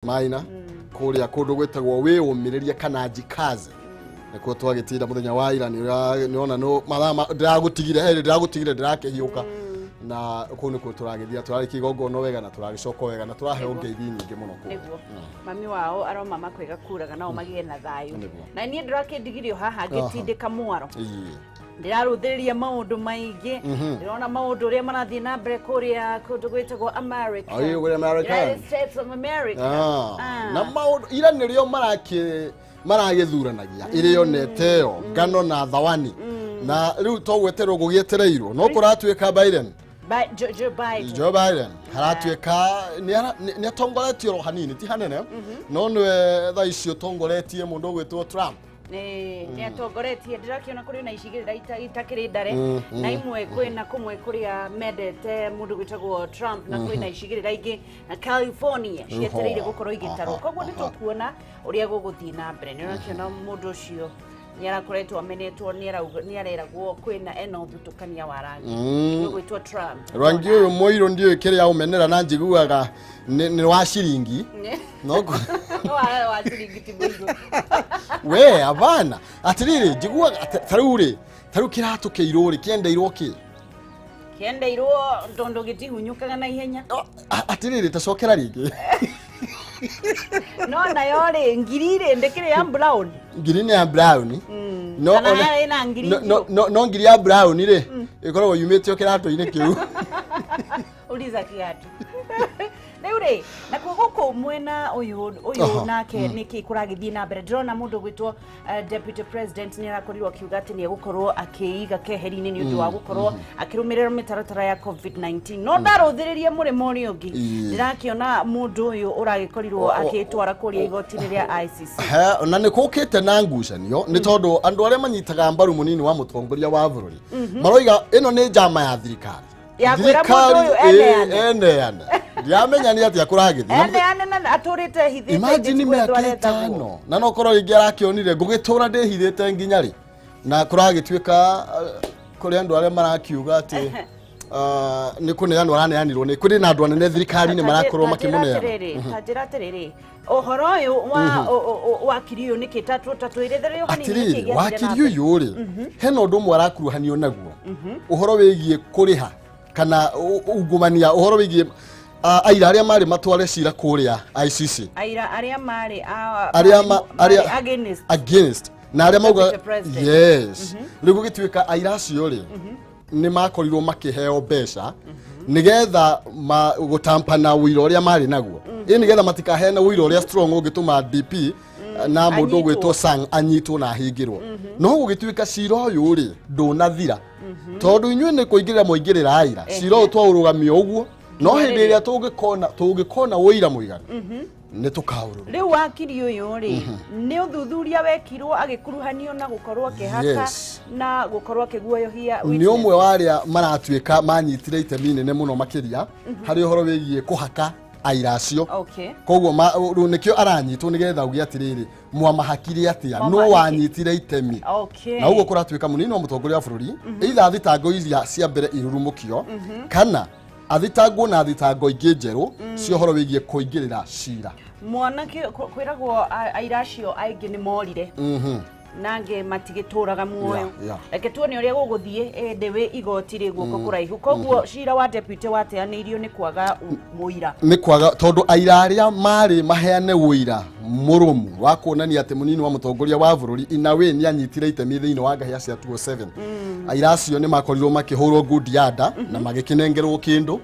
Maina kũrĩa kũndũ gwĩtagwo wĩyũmĩrĩrie kana njikaze nĩkuo twagĩtinda mũthenya wa ira. Nĩona no mathaa ndĩragũtigire he ndĩragũtigire ndĩrakĩhiũka na kũu nĩkuo tũragĩthira, tũrarĩkia igongona wega na tũragĩcoka wega na tũraheo ngeithi nyingĩ mũno kũu. Nĩguo mami wao aroma makwega kuraga nao magĩe na thayũ. Na niĩ ndĩrakĩndigirio haha ngĩtindĩka mwaro. Ndĩrarũthĩrĩria maũndũ maingĩ, ndĩrona maũndũ ũrĩa marathiĩ na mbere kũrĩa kũndũ gwĩtagwo America. Aĩ, kũrĩa America. United States of America. Na maũndũ ira nĩrĩo maragĩthuranagia ĩrĩo neteo ngano na thawani na rĩu to gweterwo gũgĩetereirwo no kũratuĩka Biden. Joe Biden. Joe Biden haratuĩka nĩ atongoretio oro hanini, ti hanene, no nĩwe thaa ici ũtongoretie mũndũ ũgwĩtwo Trump. Nĩ atongoretie. Ndĩrakĩona kũrĩ na icigĩrĩra itakĩrĩ ndare na imwe kwĩna kũmwe kũrĩa mendete mũndũ gwĩtagwo Trump, na kwĩna icigĩrĩra ingĩ na California cietereire gũkorwo igĩtarwo. Koguo nĩ tũkuona ũrĩa gũgũthiĩ na mbere. Nĩ ũrakĩona mũndũ ũcio nĩ arakoretwo amenetwo, nĩ areragwo kwĩna ena ũthutũkania wa rangi ũgwĩtwo Trump. Rangi ũyũ mũirũ ndiũĩ kĩrĩa ũmenera na njiguaga nĩ wa ciringi no wa ciringi ti mũirũ. We hapana, atirĩrĩ, njiguaga ta rĩu rĩ, ta rĩu kĩratũ kĩirũ rĩ, kĩendeirwo kĩ? Kĩendeirwo tondũ gĩtihunyũkaga na ihenya. Atirĩrĩ, tacokera rĩngĩ. No nayo rĩ, ngiri rĩ, ndĩkĩrĩ ya brown. Ngiri nĩ ya brown no Kana ĩna ngiri no, no ngiri ya brown rĩ, ĩkoragwo yumĩte o kĩratũ-inĩ kĩu. Uliza kiatu. Rĩu rĩ, nakuo gũkũ mwena ũyũ nake nĩkĩ kũragĩthiĩ na mbere? Ndĩrona mũndũ gwĩtwo deputy president nĩ arakorirwo akiuga atĩ nĩ egũkorwo akĩiga keheri-inĩ nĩ ũndũ wa gũkorwo akĩrũmĩrĩra mĩtaratara ya COVID-19, no ndarũthĩrĩria mũrĩmo ũrĩa ũngĩ. Ndĩrakĩona mũndũ ũyũ ũragĩkorirwo akĩtwara kũrĩa igoti-inĩ rĩa ICC. He, na nĩ kũkĩte na ngucanio nĩ tondũ andũ arĩa manyitaga mbaru mũnini wa mũtongoria wa bũrũri maroiga ĩno nĩ njama ya thirikari Ya kwĩra mũndũ ũyũ eneane. Eneane. Ndiramenya nĩ atĩa kũragĩthiĩ. Eneane na atũrĩte hithĩte. Imagine mĩaka 5 na no korwo rĩngĩ arakĩonire ngũgĩtũra ndĩhithĩte nginya rĩ, na kũragĩtuĩka kũrĩ andũ arĩa marakiuga atĩ nĩ kũneanwo araneanirwo, nĩ kũrĩ na andũ anene thirikari-inĩ marakorwo makĩmũneana. Ta njĩra atĩrĩrĩ, ũhoro ũyũ wa wakiri ũyũ nĩkĩ tatwĩrĩtherio hanini nĩkĩ Atirĩrĩ, gĩathire na wakiri mbere? ũyũ rĩ, hena ũndũ ũmwe arakuruhanio naguo, ũhoro wĩgiĩ kũrĩha kana ungumania, ũhoro wĩgiĩ aira arĩa marĩ matware cira kũrĩa ICC. Aira arĩa marĩ arĩa marĩ against against na arĩa mauga Deputy President. Yes, rĩu gũgĩtuĩka aira acio rĩ, nĩ makorirwo makĩheo mbeca nĩgetha gũtampana ũira ũrĩa marĩ naguo, ĩ nĩgetha matikaheane ũira ũrĩa strong ũngĩtũma DP na mũndũ Anyitwo. ũgwĩtwo Sang anyitwo na ahingĩrwo. No gũgĩtuĩka cira ũyũ rĩ, ndũnathira tondũ inyuĩ nĩ kũingĩrĩra mwaingĩrĩra aira, cira ũyũ twaũrũgamia ũguo, no hĩndĩ ĩrĩa tũngĩkona ũira mũiganu nĩ tũkaũrũra. Rĩu wakiri ũyũ rĩ, nĩ ũthuthuria wekirwo agĩkuruhanio na gũkorwo akĩhaka na gũkorwo akĩguoyohia Nĩ ũmwe wa arĩa maratuĩka manyitire itemi inene mũno makĩria harĩ ũhoro wĩgiĩ kũhaka aira acio. Koguo rĩu nĩkĩo aranyitwo, nĩgetha uge atĩrĩrĩ, mwamahakire atĩa? No wanyitire itemi. Na ũguo kũratuĩka mũnini wa mũtongoria wa bũrũri either thitango iria cia mbere irurumũkio kana athitangwo na thitango ingĩ njerũ cia ũhoro wĩgiĩ kũingĩrĩra cira. Mwanake kwĩragwo aira acio aingĩ nĩ morire na angĩ matigĩtũraga muoyo. Reke tuone ũrĩa gũgũthiĩ, ĩndĩ wĩ igoti rĩ guoko kũraihu. Koguo cira wa deputy wateanĩirio nĩ kwaga mũira. Nĩ kwaga, tondũ aira arĩa marĩ maheane ũira mũrũmu wa kuonania atĩ mũnini wa mũtongoria wa bũrũri inawe nĩ anyitire itemi thĩinĩ wa ngahĩa cia 207, aira acio nĩ makorirwo makĩhũrwo ngundi ya nda na magĩkĩnengerwo kĩndũ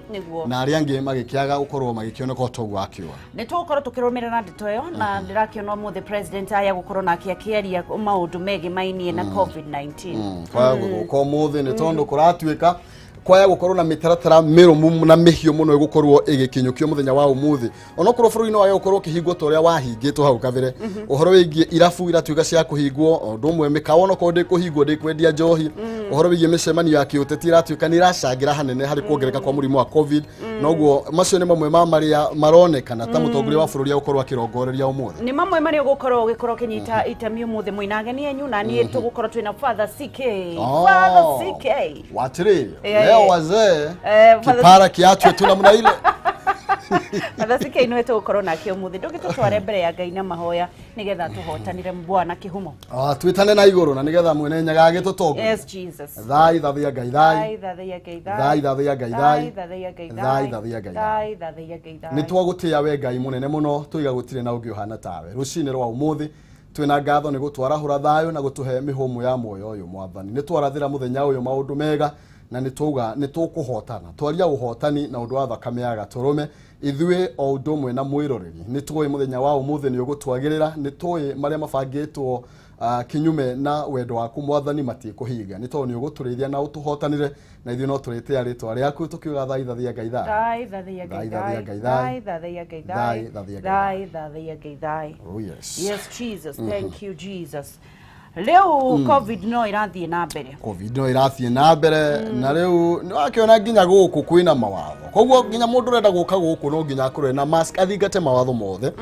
na arĩa angĩ magĩkĩaga gũkorwo magĩkĩoneka ũtogu wa kĩũa. Nĩ tũgũkorwo tũkĩrũmĩrĩra ndeto ĩyo, na ndĩrakĩona ũmũthĩ president aya gũkorwo nake akĩaria maũndũ megemainie na COVID-19. Kwaya gũgũka ũmũthĩ nĩ tondũ kũratuĩka kwaya gũkorwo na mĩtaratara mĩrũmu na mĩhiũ mũno ĩgũkorwo ĩgĩkinyũkio mũthenya wa ũmũthĩ, onokorwo bũrũri no wage gũkorwo ũkĩhingwo ta ũrĩa wahingĩtwo hau kabere. Ũhoro wĩgiĩ irabu iratuĩka cia kũhingwo, o ũndũ ũmwe mĩkawa onokorwo ndĩkũhingwo ndĩkwendia njohi. Ũhoro wĩgiĩ mĩcemanio ya kĩũteti ĩratuĩka nĩ ĩracangĩra hanene harĩ kuongereka kwa mũrimũ wa COVID. Noguo macio nĩ mamwe ma marĩa maronekana ta mũtongoria wa bũrũri agũkorwo akĩrongoreria ũmũthĩ. Nĩ mamwe marĩa ũgũkorwo ũgĩkorwo ũkĩnyita itemi ũmũthĩ mwĩna ageni enyu, na niĩ tũgũkorwo twĩna Father CK. Father CK. Watiriri, Eh, leo wazee Father kipara kiachwe tu namna ile. Father CK nĩwe tũgũkorwo nake ũmũthĩ. Ndũgĩtũtware mbere ya Ngai na mahoya nĩgetha tũhotanire Bwana kĩhumo. Twĩtane na igũrũ na nĩgetha mwene Nyaga agĩtũtongorie. Yes, Jesus. Thai thathia Ngai thai. Thai thathia Ngai Thai thathia Ngai thai. Thai thathia Ngai Thai thathia Ngai thai. Thathia Ngai thai. Nĩ twagũtĩĩa we Ngai mũnene mũno, tũiga gũtirĩ na ũngĩ ũhana tawe. Rũcinĩ rwa ũmũthĩ twĩna ngatho nĩ gũtwarahũra thayũ na gũtũhe mĩhũmũ ya muoyo ũyũ Mwathani. Nĩ twarathĩra mũthenya ũyũ maũndũ mega na nĩ twauga nĩ tũkũhotana. Twaria ũhotani na ũndũ wa thakame ya Gatũrũme. Ithuĩ o ũndũ ũmwe na mwĩroreri nĩ tũĩ mũthenya wa ũmũthĩ nĩ ũgũtwagĩrĩra, nĩ tũĩ marĩa mabangĩtwo kinyume na wendo waku Mwathani matikũhinga, nĩ tondũ nĩ ũgũtũrĩithia na ũtũhotanĩre, na ithuĩ no tũrĩtĩa rĩtwa rĩaku tũkiuga thai thathia Ngai thai. Thai thathia Ngai Thai thathia thai. Ngai Thai thai. thathia Ngai Thai thai. thathia Ngai Thai thathia Ngai thai. Oh yes. Yes, Jesus. Thank you, Jesus. Rĩu COVID no ĩrathiĩ na mbere. Covid no irathiĩ na mbere na rĩu nĩ wakĩona nginya gũkũ kwĩna mawatho, koguo nginya mũndũ ũrenda gũka gũkũ no nginya akorwo na mask, athingate mawatho mothe.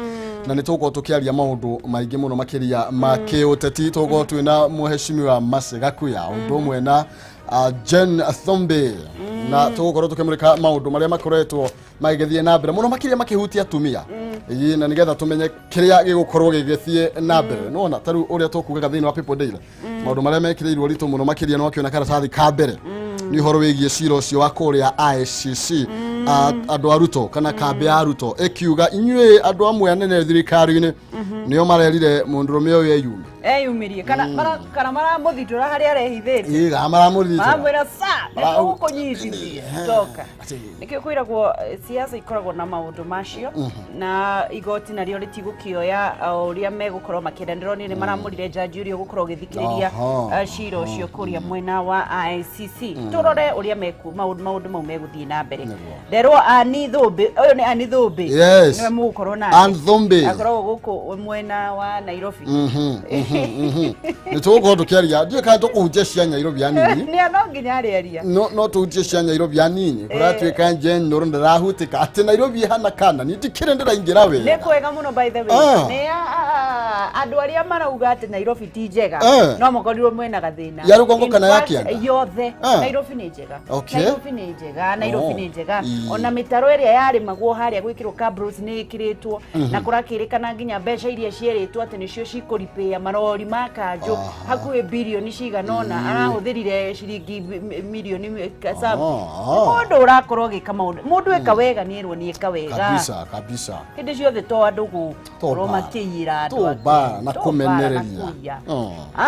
Na nĩ tũgũkorwo tũkĩaria maũndũ maingĩ mũno makĩria ma kĩũteti. Tũgũkorwo twĩna mũheshimiwa Mercy Gakuya ũndũ ũmwe na Jen Thumbi, na tũgũkorwo tũkĩmũrĩka maũndũ marĩa makoretwo magĩgĩthiĩ na mbere mũno makĩria makĩhutia atumia. Ĩĩ, na nĩgetha tũmenye kĩrĩa gĩgũkorwo gĩgĩthiĩ na mbere. Nĩwona ta rĩu ũrĩa tũkugaga thĩinĩ wa People Daily, maũndũ marĩa mekĩrĩirwo ritũ mũno makĩria nĩ wakĩona karatathi ka mbere nĩ ũhoro wĩgiĩ cira ũcio wa kũrĩa ICC. Andũ a Ruto kana kambĩ ya Ruto ĩkiuga inyuĩ andũ amwe anene thirikari-inĩ nĩo marerire mũndũrũme ũyũ eyume. Eyumĩrie kana kana maramũthitũra harĩa arehithĩte. Ĩĩ, kana maramũthitũra. Maramwĩra sa nĩtũgũkũnyitithia toka. Nĩkĩo kwĩragwo siasa ikoragwo na maũndũ macio, na igoti narĩo rĩtigũkĩoya ũrĩa megũkorwo makĩenda. Ndĩronire nĩ maramũrire jaji ũrĩa ũgũkorwo ũgĩthikĩrĩria cira ũcio kũrĩa mwena wa ICC. Tũrore ũrĩa meku maũndũ mau megũthiĩ na mbere. Nderwo Ann Thũmbĩ, ũyũ nĩ Ann Thũmbĩ. Yes. Nĩwe mũgũkorwo nake. Ann Thũmbĩ. Akoragwo gũkũ mwena wa Nairobi. Nĩ tũgũkorwo tũkĩaria, ndiũĩ kana tũkũhunjia cia Nairobi anini. Nĩ no nginya arĩaria. No tũhunjie cia Nairobi anini. Kũratuĩka Jen Nuru ndĩrahutika atĩ Nairobi ĩhana kana ni ndikĩrĩ ndĩraingĩra Nĩ wega. kwega mũno, by the way. Nĩ andũ arĩa marauga atĩ Nairobi ti njega no makorirwo mwena gathĩna. Ya rũgongo In kana ya fact, kĩanda? Yothe. Nairobi nĩ njega. Nairobi nĩ njega, Nairobi nĩ njega. Ona mĩtaro ĩrĩa yarĩmagwo harĩa gwĩkĩrwo cabros nĩ ĩkĩrĩtwo, na kũrakĩrĩkana nginya mbeca iria cierĩtwo atĩ nĩcio cikũripĩa marori ma kanjũ hakuhĩ birioni cigana ũna, arahũthĩrire ciringi mirioni Mũndũ ũrakorwo agĩka maũndũ, mũndũ eka wega nĩ erwo nĩ eka wega. Kabisa kabisa. Hĩndĩ ciothe to andũ gũkorwo mbara. makĩiyĩra andũ To angĩ. mbara na To kũmenereria. mbara na kũiya.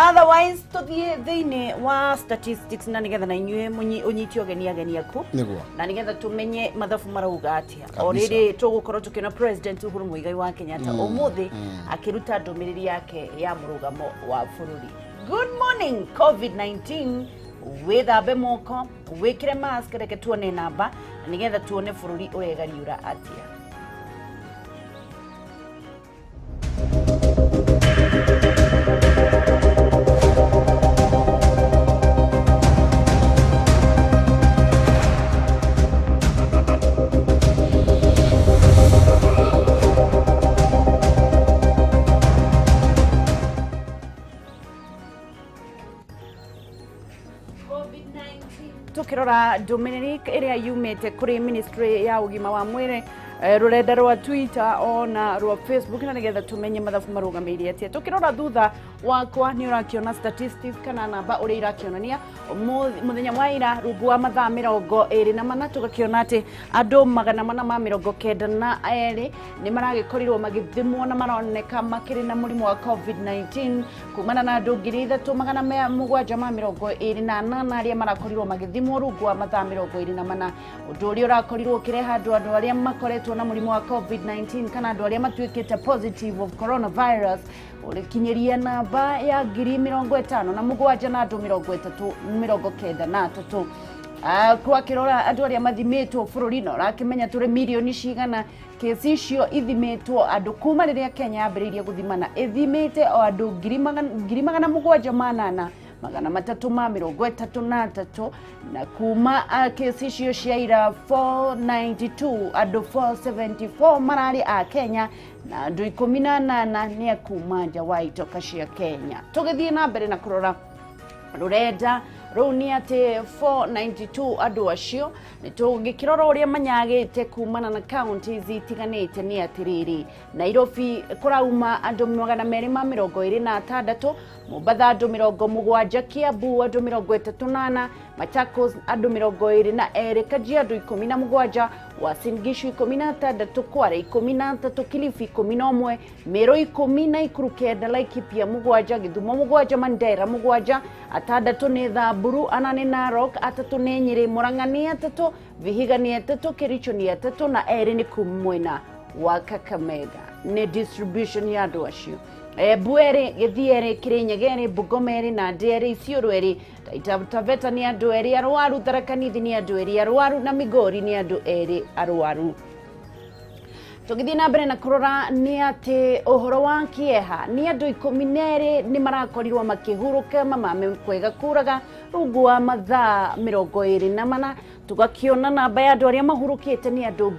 Otherwise tũthiĩ thĩinĩ wa statistics na nĩgetha na inyuĩ ũnyite ũgeni ageni aku. Nĩguo. Na nĩgetha tũmenye mathabu marauga atĩa. O Kabisa. rĩrĩ tũgũkorwo tũkĩona President Uhuru Muigai wa Kenyatta ũmũthĩ akĩruta ndũmĩrĩri yake ya mũrũgamo wa bũrũri. Good morning COVID-19, wĩthambe moko, wĩkĩre mask, reke tuone namba na nĩgetha tuone bũrũri ũregariũra atĩa. Tukirora ndũmĩrĩri ĩrĩa yumĩte kũrĩ ministry ya ũgima wa mwĩrĩ, rũrenda rwa Twitter ona rwa Facebook, na nĩgetha tũmenye mathabu marũgamĩire atĩa. Tukirora thutha wakwa nĩ ũrakĩona statistics kana namba ũrĩa irakĩonania mũthenya wa ira rungu wa mathaa 24, tũgakĩona atĩ andũ 492 nĩ maragĩkorirwo magĩthimwo na maroneka makĩrĩ na mũrimũ wa COVID-19, kumana na andũ 3728 arĩa marakorirwo magĩthimwo rungu wa mathaa 24. Ũndũ ũrĩa ũrakorirwo ũkĩreha andũ arĩa makoretwo na mũrimũ wa COVID-19 kana andũ arĩa matuĩkĩte positive of coronavirus ũrĩkinyĩria namba ya 57,000 na andũ 393. Twakĩrora andũ arĩa mathimĩtwo bũrũri-inĩ, ũrakĩmenya tũrĩ mirioni cigana. Kesi icio ithimĩtwo andũ kuma rĩrĩa Kenya yambĩrĩirie gũthimana, ĩthimĩte o andũ 708,333, na kuma kesi icio cia ira 492, andũ 474 mararĩ a Kenya na andũ 18 nĩ a kuma nja wa itoka cia Kenya. Tũgĩthiĩ na mbere na kũrora rũrenda Rĩu nĩ atĩ 492 andũ acio nĩ tũngĩkĩrora ũrĩa manyagĩte kumana na counties itiganĩte nĩ atĩrĩrĩ, Nairobi kũrauma andũ 226, Mombatha andũ 70, Kiambu andũ 34, Machakos andũ 22, Kajiado 17, Uasin Gishu 16, Kware 13, Kilifi 11, Meru 10, Nakuru 9, Laikipia 7, Githumo 7, Mandera 7, 6 nĩ Thamburu, 4 nĩ Narok, 3 nĩ Nyĩrĩ, Murang'a nĩ 3, Vihiga nĩ 3, Kericho nĩ 3 na 2 nĩ kuma mwena wa Kakamega. Nĩ distribution ya andũ acio. Embu 2, Gĩthii 2, Kirinyaga 2, Bungoma 2, Nandi 2, Isiolo 2, Taita Taveta nĩ andũ 2 arwaru, Tharaka Nithi nĩ andũ 2 arwaru na Migori nĩ andũ 2 arwaru. Tũgĩthiĩ na mbere na kũrora nĩ atĩ ũhoro wa kĩeha nĩ andũ 12 nĩ marakorirwo makĩhurũka mamame kwega kũraga rungu wa mathaa 24. Tũgakĩona namba ya andũ arĩa mahurũkĩte nĩ andũ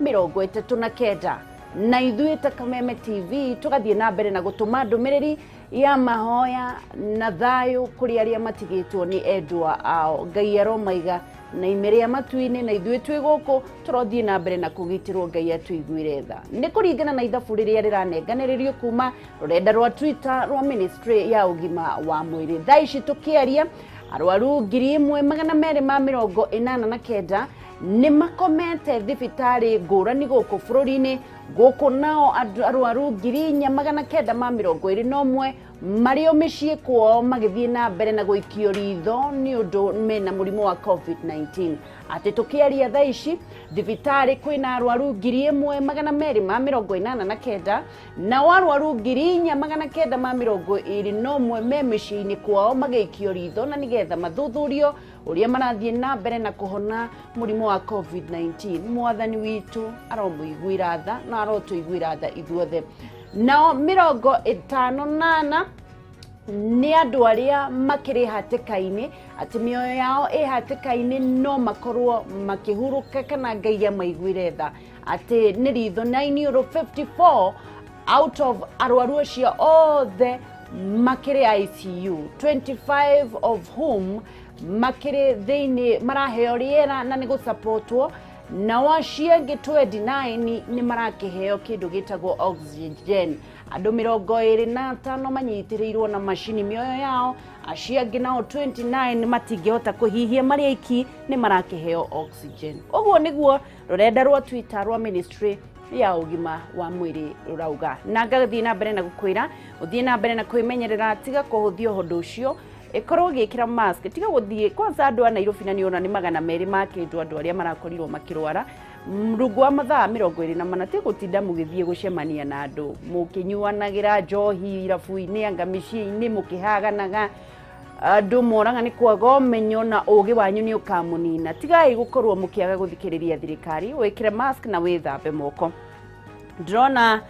1039. Na ithuĩ ta Kameme TV tũgathiĩ na mbere na gũtũma ndũmĩrĩri ya mahoya na thayũ kũrĩ arĩa matigĩtwo nĩ endwa ao. Ngai aromaiga na ime rĩa matu-inĩ, na ithuĩ twĩ gũkũ tũrothiĩ na mbere na kũgitĩrwo. Ngai atũiguĩre tha. Nĩ kũringana na ithabu rĩrĩa rĩranenganĩrĩrio kuma rũrenda rwa Twitter rwa Ministry ya ũgima wa mwĩrĩ. Thaa ici tũkĩaria arwaru 1289 nĩ makomete thibitarĩ ngũrani gũkũ bũrũri-inĩ. Gũkũ nao arwaru 4921 marĩ o mĩciĩ kwao magĩthiĩ na mbere na gũikio ritho nĩ ũndũ mena mũrimũ wa COVID-19. Atĩ tũkĩaria thaa ici thibitarĩ kwĩna arwaru 1289 nao arwaru 4921 me mĩciĩ-inĩ kwao magĩikio ritho na nĩgetha mathuthurio ũrĩa marathiĩ na mbere na kũhona mũrimũ wa COVID-19. Mwathani witũ aromũiguĩra tha na arotũiguĩra tha ithuothe. Nao 58 nĩ andũ arĩa makĩrĩ hatĩka-inĩ, atĩ mĩoyo yao ĩ hatĩka-inĩ no makorwo makĩhurũka kana Ngai amaiguĩre tha. Atĩ nĩ ritho 9 54 out of arwaru acio othe makĩrĩ ICU, 25 of whom makĩrĩ thĩinĩ maraheo rĩera na nĩ gũsapotwo, nao acio angĩ 29 nĩ marakĩheo kĩndũ gĩtagwo oxygen. Andũ 25 manyitĩrĩirwo na macini mĩoyo yao, acio angĩ nao 29 matingĩhota kũhihia marĩ aiki nĩ marakĩheo oxygen. Ũguo nĩguo rũrenda rwa Twitter rwa Ministry ya ũgima wa mwĩrĩ rũrauga. Na ngathiĩ na mbere na gũkwĩra ũthiĩ na mbere na kwĩmenyerera, tiga kũhũthia ũndũ ũcio, ĩkorwo ũgĩkĩra mask, tiga gũthiĩ kwanza. Andũ a Nairobi na nĩona nĩ 200 makĩndwo andũ arĩa marakorirwo makĩrwara rungu wa mathaa 24. Ti gũtinda mũgĩthiĩ gũcemania na andũ mũkĩnyuanagĩra njohi irabu-inĩ anga mĩciĩ-inĩ mũkĩhaganaga. Andũ moraga nĩ kwaga ũmenyo na ũgĩ wanyu nĩ ũkamũnina. Tigai gũkorwo mũkĩaga gũthikĩrĩria thirikari, wĩkĩre mask na wĩthambe moko. Ndĩrona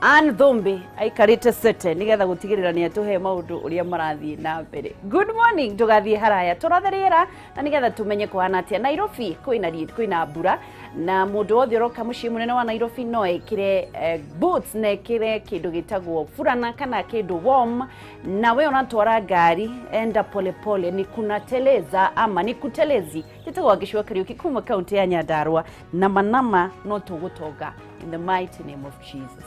Ann Thumbi aikarĩte sete nĩgetha gũtigĩrĩra nĩ atũhe maũndũ ũrĩa marathiĩ na mbere. Good morning, ndũgathiĩ haraya, tũrothe rĩera na nĩgetha tũmenye kũhana atĩa Nairobi. Kwĩna mbura na mũndũ wothe ũroka mũciĩ mũnene wa Nairobi no ekĩre boots na ekĩre kĩndũ gĩtagwo burana kana kĩndũ warm. Na we ũratwara ngari, enda polepole, ni kunateleza ama ni kutelezi. Njĩtagwo Gĩcua Kariũki kuma kaunti ya Nyandarua na manama no tũgũtonga in the mighty name of Jesus.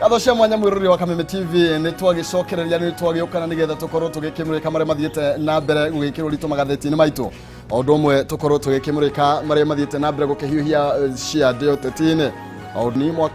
Ngatho cia mwanya mwĩroreri wa Kameme TV, nĩ twagĩcokereria, nĩ twagĩũkana nĩgetha tũkorwo tũgĩkĩmũrĩka marĩa mathiĩte na mbere gũgĩkĩrwo ritũ magathĩti-inĩ maitũ, o ũndũ ũmwe tũkorwo tũgĩkĩmũrĩka marĩa mathiĩte na mbere gũkĩhiũhia ciande ũteti-inĩ o ni mwaka.